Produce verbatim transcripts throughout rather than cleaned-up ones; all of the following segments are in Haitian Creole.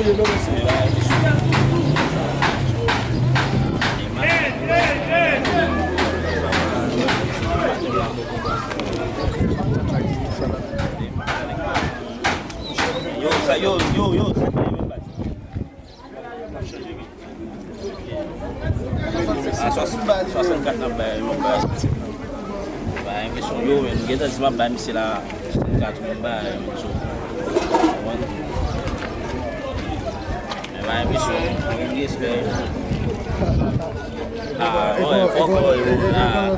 Yo, sa, yo, yo, yo, sa fè menm bagay. A swasannkat n ap bay, yo bay. Bay yon kesyon, yo, men, m gentan di m ap bay misye la, swasannkat, men bay, men, so. Men bay misye, mwen gen respè. Ah, mwen, fòk, ah, ah,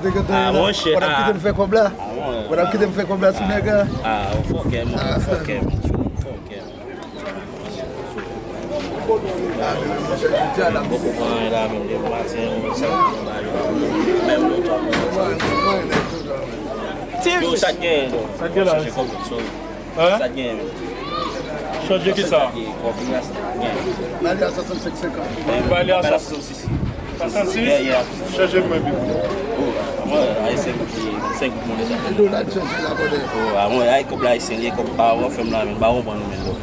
monchè, ah. Wè n ap kite m fè kòb la. Ah, mwen, wè n ap kite m fè kòb la sou nèg la. Ah, fòkè, mwen, fòkè, mwen, fòkè. Poko pran anyen la menm depi maten, ou sa menm lontan. Yo, sa k genyen, non? Sa k gen la? Chanje kòb, sorry. Hein? Sa k genyen? Chanje ki sa? Kòb li a sa k genyen. Ba li a swasannsenk senkant. Ba li a swasannsis. Swasannsis? Yeah, yeah. Chanje mwen pi. Oh, mwen, ay, senk goud, senk goud mwen deja. Dola chanje la, brother. Oh, a mwen, ay, kòb la ayisyen, li kòb pa, ou fè m la, men, ba, ou ban nou, men, non.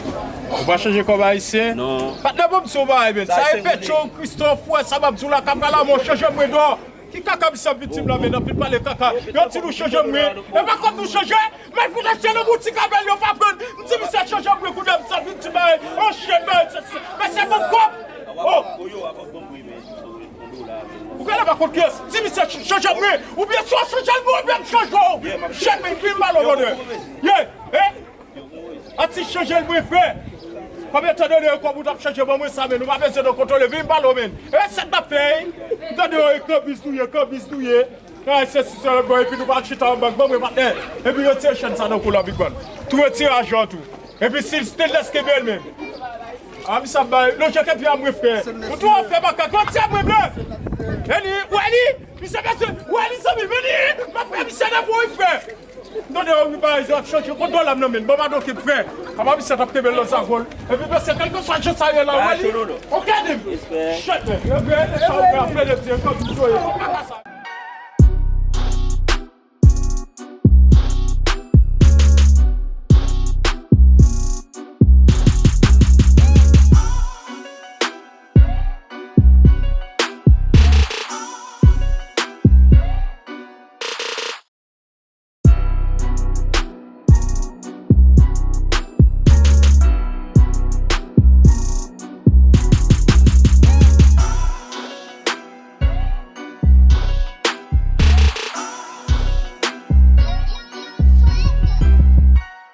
Ou pa chanje kòb ayisyen? Non. Patnè, ban m di w yon bagay, men. Sa e Petro, Christophe, wè, sa m ap di w la, kap la, mwen chanje mwen dò. Ki kaka misye ap vin di m la, men, n ap vin pale kaka. Yo di nou chanje mwen. E pa kòb nou chanje, men pou n achte nan boutik avè l, yo pa pran. M di misye chanje mwen, kounye a misye ap vin di bagay. An chen, bagay, se, se. Men se bon kòb. Oh. Ou genlè pa konn kiyès. Di misye ch-, chanje mwen. Oubyen si w chanje l mwen, oubyen m chanje w. Chèk men, vin pale w, brother. Yeah, eh? Atis chanje l mwen, frè. Konbyen tan de kòb ou t ap chanje ban mwen sa, men? Nou pa bezwen de kontwole, vin pale w, men. E sa n t ap fè, ey? M tande yo, e kanbis nou ye, kanbis nou ye. Ay, se si se lòt bò, epi nou pa chita anba, ban mwen patnè. Epi retire chèn sa nan kou la, Big Man. Tou retire ajan tou. Epi si stainless kenbe l, men. A, misye ap bay, lonje kenbe a mwen, frè. Ou tou ap fè makak, retire mwen, blè. Eli, ou Eli, misye bezwen, ou Eli, zanmi, Eli, m ap fè misye nan pou wi, frè. M tande yo wi, pa egzanp, chanje, kont dola m nan men, ban m adoke, frè. Apa misye t ap kenbe l nan zagol. Epi mesye, kèlkeswa jan sa ye la, ou Eli. Ok, dim. Chèt, men. Yo, men, sa ou fè, ap plede di, e kanbis yo ye, kaka sa.